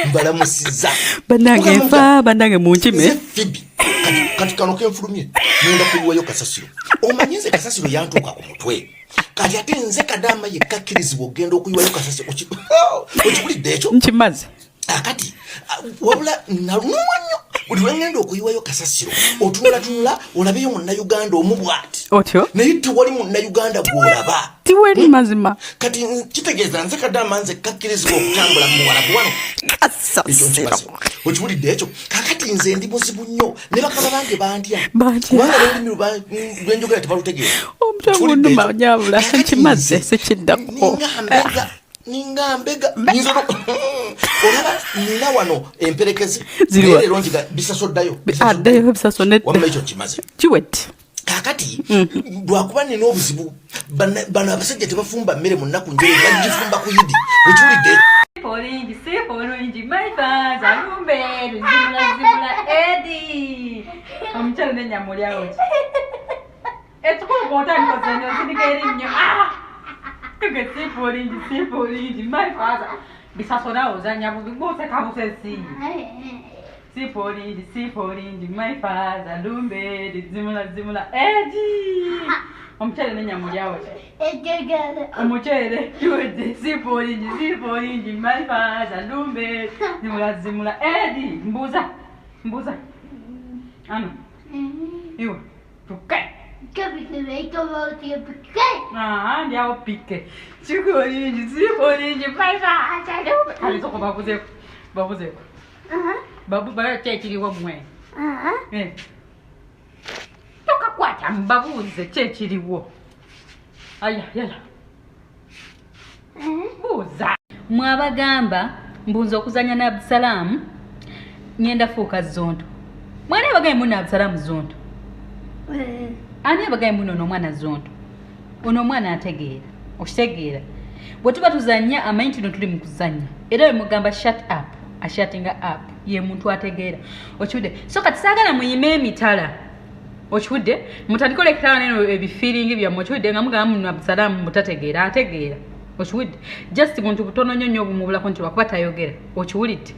Mbalamusiza. Bannange nfa, bannange munkime. Nze Fibi. Kati kano kenfulumye ngenda kuyiwayo kasasiro. Omanyi nze kasasiro yantuuka ku mutwe. Kati ate nze kadaama yekka akkirizibwa okugenda okuyiwayo kasasiro. Okiwulidde ekyo? Nkimaze. Akati wabula nalumwa nnyo buli lwengenda okuyiwayo kasasiro, otunulatunula olabeyo munnayuganda omu bwati. Otyo. Naye tewali munnayuganda gw'olaba. Tiweri mazima. Kati kitegeeza nze kadaama nze kakkirizibwa okutambula mu muwalabu wano. Ekyo nkimaze. Okiwulidde ekyo? Kakati nze ndi muzibu nnyo ne bakama bange bantya. Bantya. Kubanga n'olulimi lwenjogera tebalutegeera. Omutwe Okiwulidde gunduma ekyo? nyabula. Kakati Nkimaze, nze sikiddako. ninga mbega, ninga mbega. Nyinza olaba nina wano emperekezi. Ziriwa? Naye leero njiga bisaso ddayo. Addeyo bisaso nedda. Wamma ekyo nkimaze. Kiwedde. Kakati lwakuba nina obuzibu, bano abasajja tebafumba mmere mu nnaku njere, bagifumba ku yidi. Okiwulidde? Olingi, sifa olungi, my fans, alumbe, zimula zimula, Edi. Omukyala n'ennyama oli awo ki? Ekikulu bw'otandika ozannya osindika erinnyo. Ah! Tuge sifa olingi, sifa olingi, my father. Bisaso naawe ozannya bubi, gw'oseka busesi. Sifa olingi, sifa olingi, my father, lumbe, zimula zimula, Edi. Omukyala n'ennyama oli awo ki? Omuceere kiwedde. Sifa olingi, sifa olingi, my father, lumbe, zimula zimula, Edi. Mbuuza, mbuuza ano iwe tuke. Ah, ndi awo pike. Sifa olingi, sifa olingi, my father, lumbe. Alizoko babuzeeko, babuzeeko. Babu bala ki ekiriwo mmwe? Eh. Tokakwata, mbabuuze ki ekiriwo. Aya yala buuza. Mwabagamba mbunza okuzanya ne Abdusalaamu ngenda fuuka zonto. Mwana abagaye muno Abdusalaamu zonto. Ani abagaye muno ono omwana zonto? Ono omwana ategeera. Okitegeera. Bwe tuba tuzannya amanyi nti no tuli mu kuzannya. Era bwe mugamba shut up, ashuttinga up. Ye muntu ategeera. Okiwudde? So kati saagala muyime emitala. Okiwudde? Mutandike olekerawo neno ebifiiringi byammwe. Okiwudde? Nga mugamba muno Abdusalaamu mutategeera, ategeera. Okiwudde? Just buntu butono nnyo nnyo obumubulako nti lwakuba tayogera. Okiwulidde?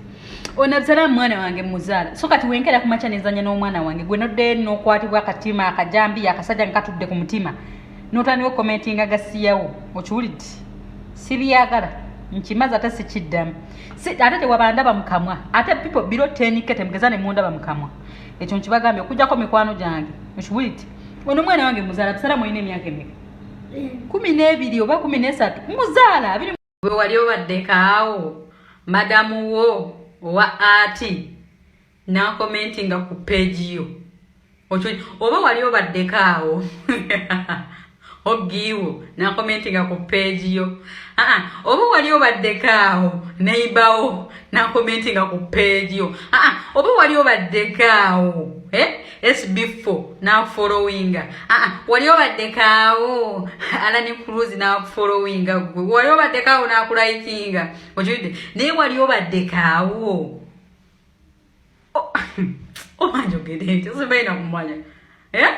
Ono Abdusalaamu mwana wange muzaala. So kati wenkera ku makya nenzanya n'omwana wange, gwe noddeyo n'okwatibwa akatima akajambiya akasajja nga katudde ku mutima n'otandika okukomentinga gasiyawo. Okiwulidde? Sibyagala. Nkimaze ate sikiddamu. Ate tewabandaba mu kamwa. Ate people below 10K temugeza ne mundaba mu kamwa. Ekyo nkibagambye okuggyako mikwano gyange. Okiwulidde? Ono mwana wange muzaala. Abdusalaamu olina emyaka emeka? 12 oba 13. Muzaala abiri. Gwe wali obaddeko awo madamu wo owa ati n'akomentinga ku page yo. Oba wali obaddeko awo ogiiwo n'akomentinga ku page yo. Aa, oba wali obaddeko awo neighbor n'akomentinga ku page yo. Aa, oba wali obaddeko awo SB4 n'afollowinga. Aa, wali obaddeko awo Alan Cruz n'afollowinga. Gwe wali obaddeko awo n'akulayikinga. Okiwulidde? Naye wali obaddeko awo oba njogere ntyo simanyi nakumanya. Eh?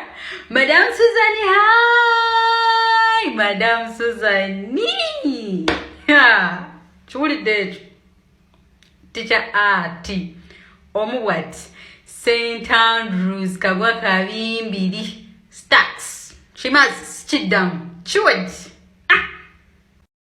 Madam Susan, hi! Madam Susan. Ha! Kiwulidde ekyo? Teacher Ati. Omu bwati. St. Andrews Kagwa Kabimbiri. Stacks. Kimazi kiddamu. Kiwedde.